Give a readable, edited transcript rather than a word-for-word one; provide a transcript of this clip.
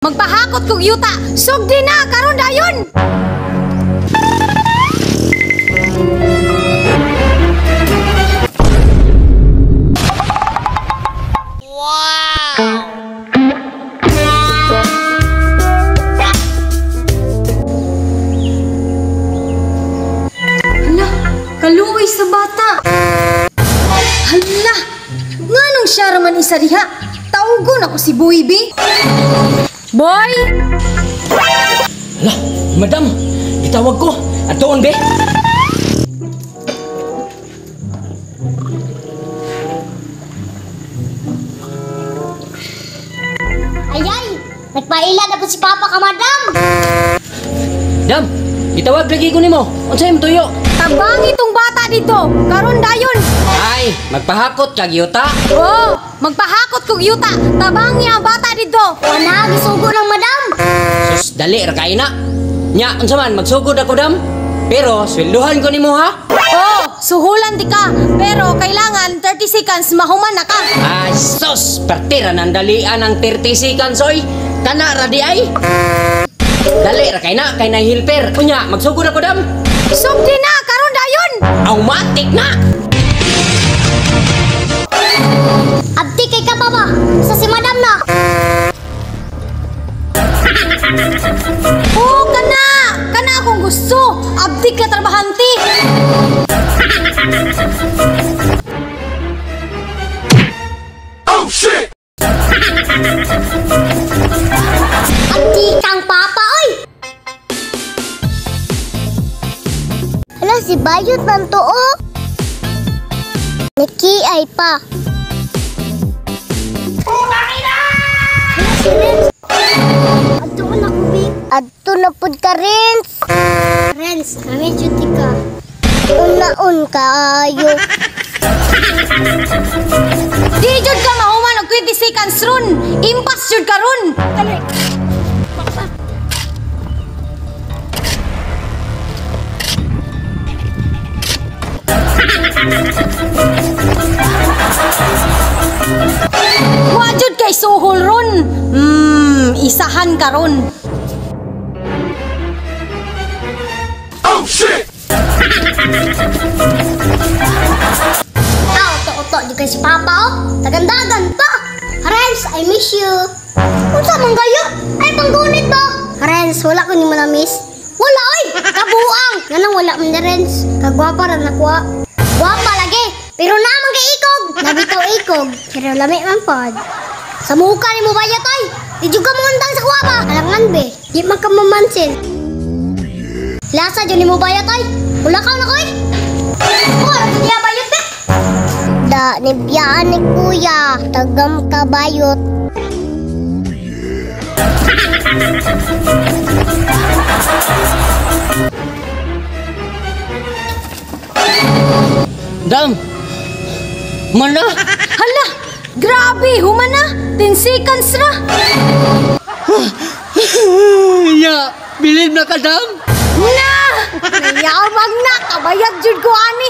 Magpahakot kog yuta. Sugdi na karon dayon. Wow! Hala, kaluoy sa bata. Hala, nganong siya raman isa diha? Tawgon ako si Boy B. Boy! Hala, madam, gitawag ko. Atoon be. Ayay, nagpaila na po si Papa ka, madam. Dam, gitawag lagi ko nimo. Unsa imong tuyo? Tabang itong bata dito. Karon dayon. Ay, magpahakot kag yuta. Oh, magpahakot kog yuta. Tabangi ang bata dito. Wala, gisugo ng madam. Sus, dali ra kay na. Nya, unsa man magsugod ako dam? Pero swelduhan ko nimo ha. Oh, suhulan di ka. Pero kailangan 30 seconds mahuman na ka. Ay, sus, partira nang dalian ang 30 seconds oy. Kana ra di ay. Dali ra kay na, kay na helper. Unya, magsugod ako dam. Sugdi na karon dayon. Automatic na. Abdi kay ka papa. Sa si madam na. Oh, kana. Kana akong gusto. Abdi ka trabahante. Oh shit. Abdi kang papa oy. Hala, si Bayot man to oh. Niki ay pa. Hala, si Renz. Adto na ko, Bi. Adto na pud ka, Renz. Renz, kami duty ka. Unaon kaayo. Di jud ka mahuman og 20 seconds ron. Impas jud ka ron. Dali. Wa jud kay suhol ron. Isahan ka ron. Oh shit. Tao, to-to, di kay si Papa oh. Dagandagan pa. Renz, I miss you. Unsa man kayo? Ay, panggunit ba? Renz, wala ko ni mo na-miss. Wala oy! Kabuang! Nganong wala man ni Renz? Kagwapa ra nakuha. Gwapa lagi! Pero naman kay ikog! Nabitaw ikog, pero lami man pod. Sa muka ni mo bayot oy! Di jud ka mangundang sa kuha ba? Alangan be, di man ka mamansin. Lasa jud ni mo bayot oy! Wala ka na koy! Oh, di bayot be! Da, nibiyaan ni kuya, tagam ka bayot. Dam! Mana? Hala! Grabe! Human na! 10 seconds ra! Ya! Bilib na ka, Dam! Na! Nayabang na! Kabayag jud ko ani!